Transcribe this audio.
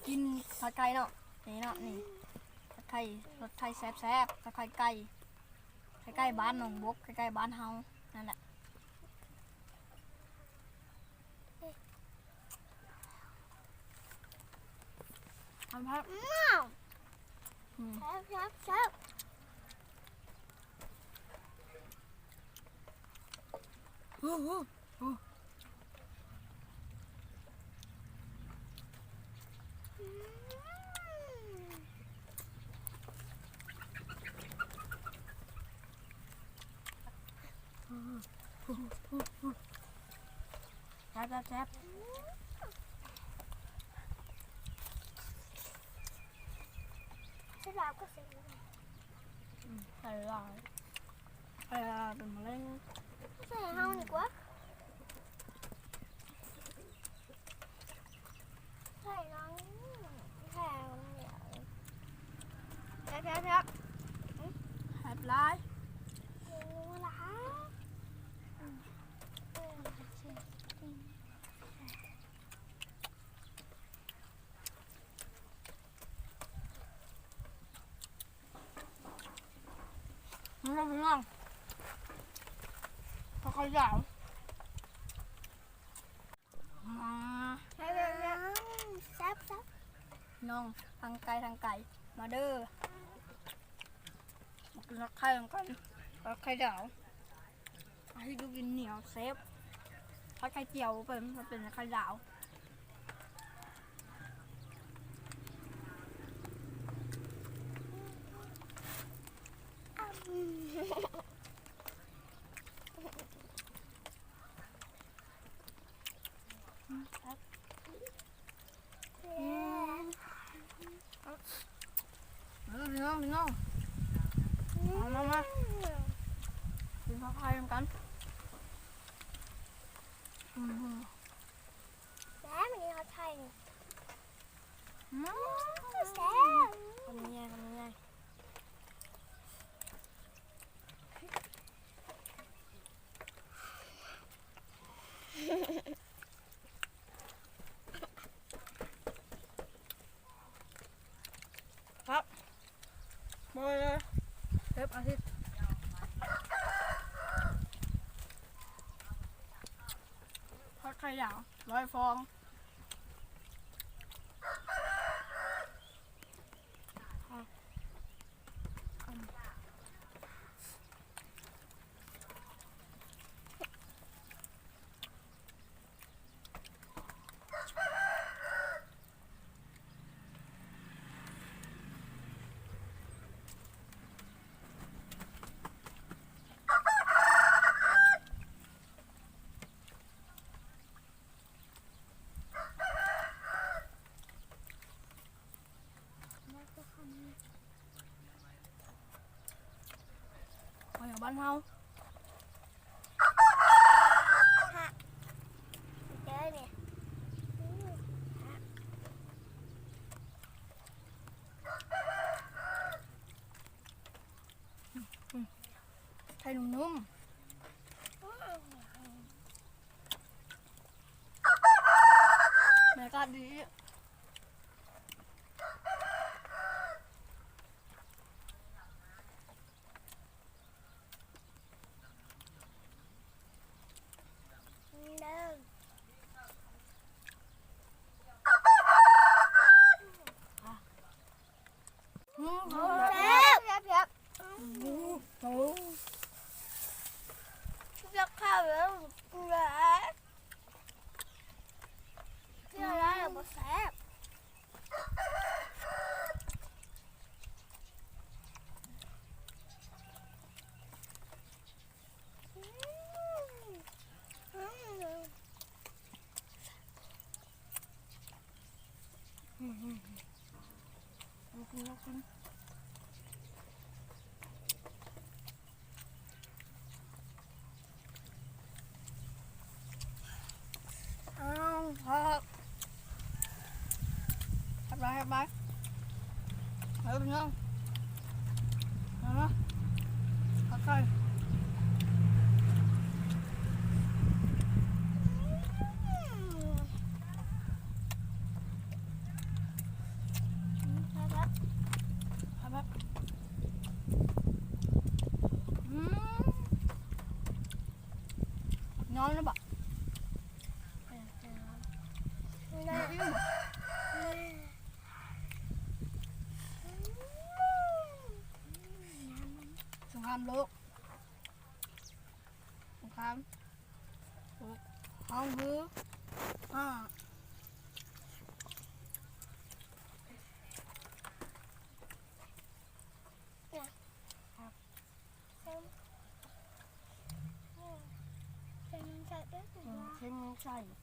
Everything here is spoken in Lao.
ກິນທອດໄຂ່ເນາະ ນີ້ເນາະ ນີ້ ທອດໄຂ່ ທອດໄຂ່ແຊບໆ ທອດໄຂ່ໄກ່ ໃກ້ໆບ້ານໜອງບົກ ໃກ້ໆບ້ານເຮົານັ້ນແຫຼະ. ແຊບ ແຊບ ແຊບ ແຊບ ແຊບ ແຊບ ອືມ ໃສ່ຫຼາຍ ໃສ່ຫຼາຍເປັນມະເຮັງ ໃສ່ໃຫ້ເຮົານີ້ກວ່າ ໃສ່ນ້ອຍ ໃສ່ໜ້ອຍດຽວ ແຊບ ແຊບ ແຊບ ອືມ ແຊບຫຼາຍ ແຊບຫຼາຍ ອືມ ເອີ ມາພີ່ນ້ອງ ເຂົ້າເຈົ້າ ມາ ແຊບໆ ພີ່ນ້ອງ ທັງໃກ້ທັງໄກ ມາເດີ ມາກິນທອດໄຂ່ນຳກັນ ທອດໄຂ່ດາວ. ໃຫ້ລູກກິນໜຽວແຊບ ທອດໄຂ່ຈຽວເປັນ ມັນເປັນໄຂ່ດາວ ອືມ ເອີ ພີ່ນ້ອງ ພີ່ນ້ອງ ອືມ ມາ ມາ ມາ ກິນທອດໄຂ່ນຳກັນ ອືມ ແຊບ ກິນທອດໄຂ່ນີ້ ອືມ ແຊບ ຄຳໃຫຍ່ໆ ຄຳໃຫຍ່ໆ. ຄັບ ບໍ່ເລີຍ ເກັບອາທິດ ທອດໄຂ່ດາວ ຮ້ອຍຟອງ. ເອົາຫຍັງບ້ານເຮົາ ເດີນີ້ ອືມ ໄຂ່ນຸ້ມໆ ບັນຍາກາດດີ. ອືມ ແຊບ ແຊບ ແຊບ ອືມ ໂອ້ ແຊບ ແຊບ ແຊບ ແຊບ ແຊບ ແຊບ ແຊບ ອືມ ອືມ ອືມ ອືມ ເອົາກິນ ເອົາກິນ. ອ້າວ ຄັບ ຄັບໄປ ຄັບໄປ ເອີ ພີ່ນ້ອງ ມາ ມາ ຄັບໄປ. ອືມ ອືມ. ອມແລ້ວບໍ່? ສົງຄາມໂລກ ສົງຄາມໂລກ ຫ້ອງຮື ຫ້າ ເຄັມໃສ່ ເຄັມໃສ່.